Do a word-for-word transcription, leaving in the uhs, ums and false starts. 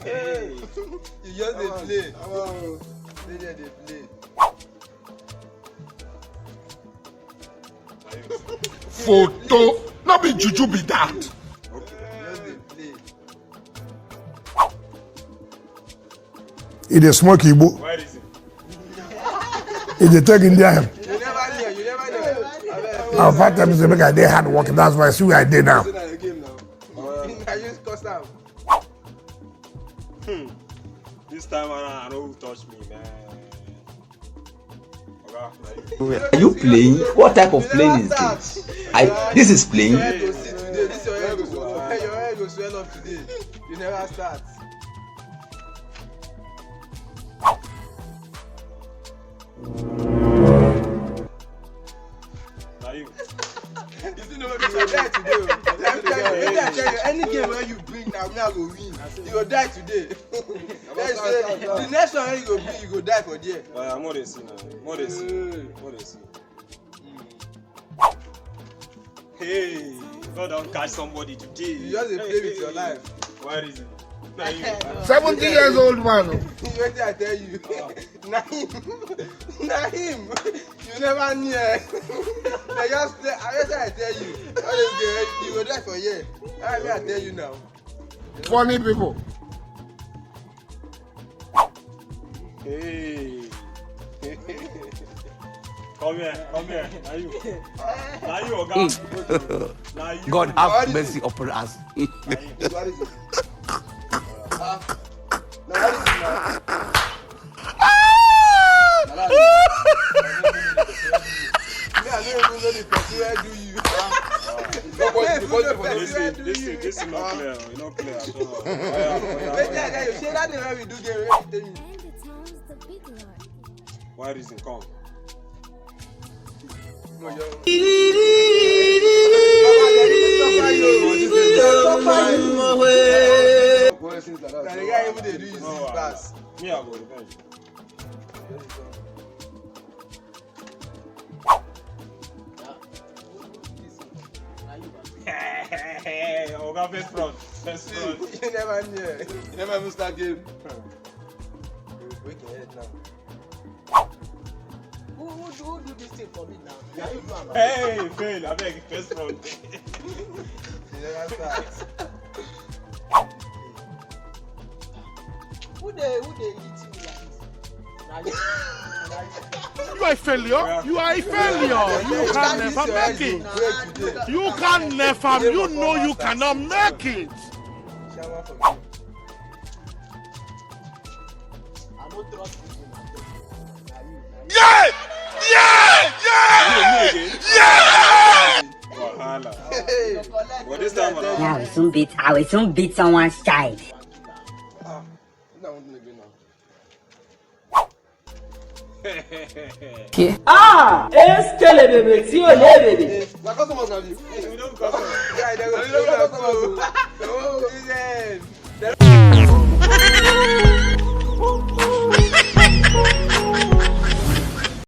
Hey. You just dey play. Come on. Say dem dey play. Photo. No be juju be that. You just dey play. E dey smoke igbo. Why is it? E dey take Indian hemp. You never hear, you never hear. Abeg. Na five times say make I dey hard work, that's why see where I dey now. Say na your game now. Na you cause am. Hmm. This time around, I no go touch me, man. Oga, na you. Are you playing? What type of playing is this? I, this is playing. Your head go see today. This your head go swell up. Your head go swell up today. You never start. Na you. You still know this your die today. Oh. Let me tell you, let me tell you, any game where you bring now, me I go win. You go die today. That's it. The next one you go bring, you go die for there. Uh, I'm not a sinner. I'm not a sinner. Hey. I'm not a sinner. Hey, God don catch somebody today. You just dey play with your life. Why reason? Na you. Seventy years old man. Oh. Wetin I tell you? Na him. Na him. You never near. Na just play. I wetin I tell you? All this girl, you go die for here. I mean, I tell you now. Funny people. Hey. Come here, come here. Na you. Na you, oga. Na you. God have mercy upon us. Na you. What is it? Ah. Na what is it now? Me, I no even know the person wey do you. Nobody, nobody for this. This is, this is, this is not clear. E no clear at all. Oya, oya, oya. Wetin I tell you? Say that thing wey we do there, wey you tell me. Why reason come? Na the guy even dey do you see pass. Me, I go revenge. Oga, first round. First round. You never knew. You never even start game. Break your head now. Who, who, do- who do this thing for me now? Na you do am. Hey, fail. Abeg, first round. You never start. Who dey, who dey hit you like this? Na you. Na you. You are a failure. You are a failure. You can never make it. You can never. You know you cannot make it. Shower for me. I no trust this woman. Na you. Na you. Yeah! Yeah! Yeah! Yeah! Wahala. Hey. But this time around, I will soon beat, I will soon beat someone's child. Ah, this one won't do again now. Ah, eskelebebe tí ò lébèbè. Na customers na you. We don come. Guy, dem go slow down so. Oh, Jesus.